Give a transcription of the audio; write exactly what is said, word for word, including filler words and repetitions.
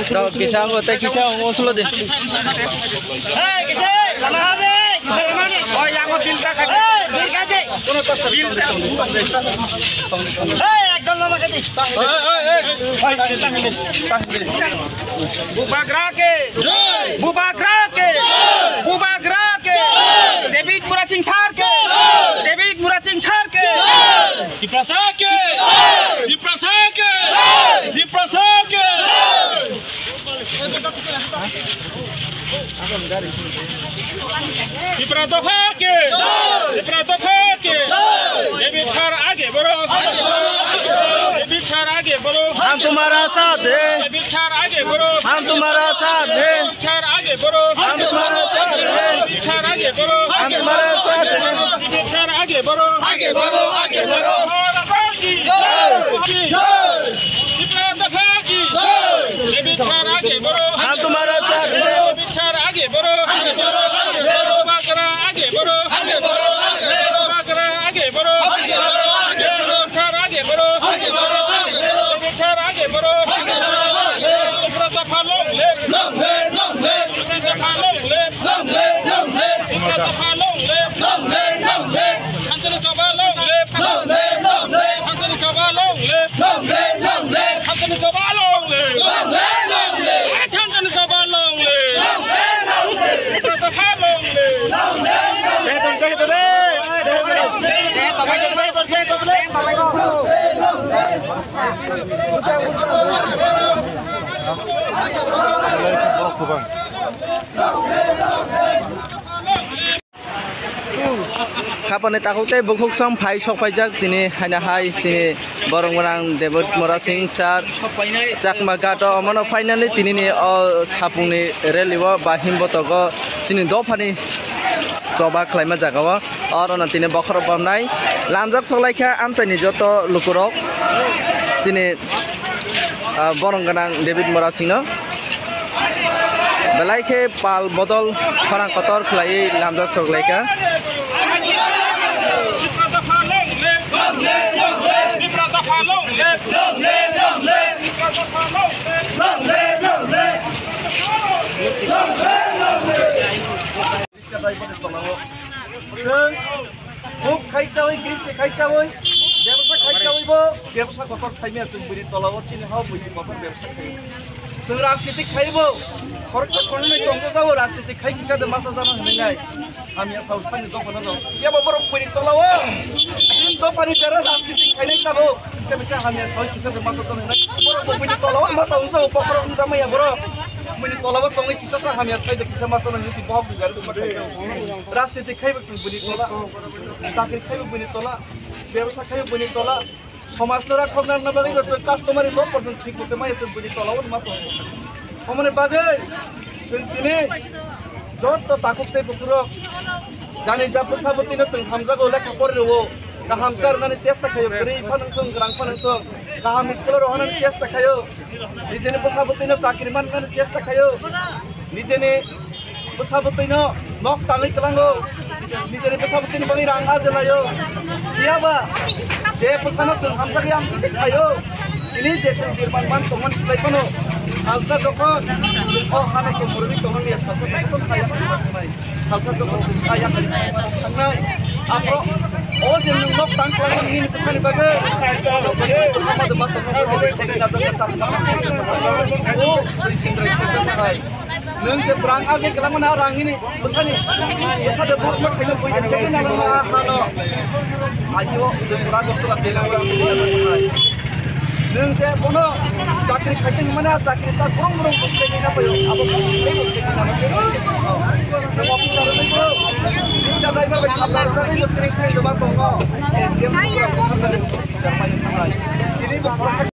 Tao kisa ango, tei kisa ango, usulo de. Hey, kisa, lama ha de, kisa lama de. Oi, yang mo bil ka kha. Hey, bil ka de. Bil ka. Hey, ekdom lama ka de. Hey, hey, hey. Bubagra ke. Bubagra ke. Bubagra ke. David Murasing sir ke. David Murasing sir ke. Tiprasa ke! Tiprasa ke! Tiprasa ke! Tipra dopha ke! Tipra dopha ke! David sir age boro! David sir age boro! हम तुम्हारा साथ है। David sir age boro! हम तुम्हारा साथ है। David sir age boro! हम तुम्हारा साथ है। David sir age boro! हम तुम्हारा साथ है। David sir age boro! Aage badho, aage badho. Bharat ki jai! Jai! Tipra dopha ki jai! David sir age boro! हम तुम्हारा साथ है। David sir age boro! Aage badho, aage badho. Bubagra age boro! Aage badho, aage badho. Bubagra age boro! Aage badho, aage badho. David sir age boro! Aage badho, aage badho. David sir age boro! Aage badho, aage badho. Tipra dopha long live! Long live, long live. Tipra dopha long live! Long live, long live. Tipra dopha long live! Long live, long live. Santini Sabha long live! Long live, long live. Santini Sabha long live! Long live, long live. Santini Sabha long live! Long live, long live. Santini Sabha long live! Long live, long live. Tipra dopha long live! Long live, long live. Khapani takhuk tei bukhuk song phai sok paijak tini haina hai chini borok gwnang David Murasing sir Chakma Ghat o omono finally tini ni o sapung ni rally o ba himbotogo chini dophani choba khlaima jaga o oro no tini bokhorok bomnai lamjak sok lai kha amchaini joto lukurok chini ah, borok gwnang David Murasing no. Belai khe pal bodol khorang kotor khlaiwi lamjak sok lai kha. Chwng huk khai chawi, kristi khai chawi, bebsa khai chawi bo, bebsa kotor khaimya chwng bini tola o chini hao buisi kotor bebsa khai. Chwng rajniti khai bo, khoroksa khoroknwi tongja jabo rajniti khai kisa de masa jana hwnwi nai. Hamya sao sani dophano no. Phiya bo borok bini tola o, chini dophani bera rajniti khainai tabo, kisa kisa hamya sao kisa de masa jana hwnwi nai. Borok bo bini tola o ma tong jabo bokhorok wngja maya borok. Bini tola o tongwi kisa sa hamya sai de kisa masa jana hwnwi si bohok bijari sima khai. Rajniti khai bo chwng bini tola, chakri khai bo bini tola, bebsa khai bo bini tola, somaj no rakhok na bagwi bo chwng customary law porjon thik mote maya chwng bini tola o ma tongo. Omoni bagwi chwng tini joto takhuk tei bukhurok jani ja bwsa bwtwi no chwng hamjago lekha pori rwo, kaham cha rwnani chesta khaio, kwrwi phano wngthong, kwrang phano wngthong, kaham school o rohornani chesta khaio. Nijeni bwsa bwtwino chakri manmani chesta khaio, nijeni bwsa bwtwino nok tangwi kwlango, nijeni bwsa bwtwini bagwi rang ajelaio. Phiyaba je bwsano chwng hamjakya hamsiki khaio, tini je chwng birman man tongmani slai phano salsa jokhon chwng o hano tongmorwi tongmani salsa jokhon kaya hwnwi ma thangnai. Salsa jokhon chwng kaya se thangnai. Aphro o je nwng nok tang kwlangma nini bwsani bagwi. Bwsa ma de ma tongma bagwi sengkhe na bwsa sa tongma. O twi sengkrai sengkhe bahai. Nwng je brang age kwlangma na rang nini bwsani. Bwsa de buk nok khaina bui de sengkhe na langma hano. Ayo de pura doktora de langma sengkhe na bahai. Nwng je bono chakri khaitwi hwnmani, a chakri ta borong borong bo sengwi na paio, abo borong tei bo sengwi na paio. Nwng officer wngwi bo, Mister Driver bai khapla rwjagwi bo siring siring doma tongo. S D M songwrok bo khapla rwjagwi officer bai thangnai. Tini bo khoroksa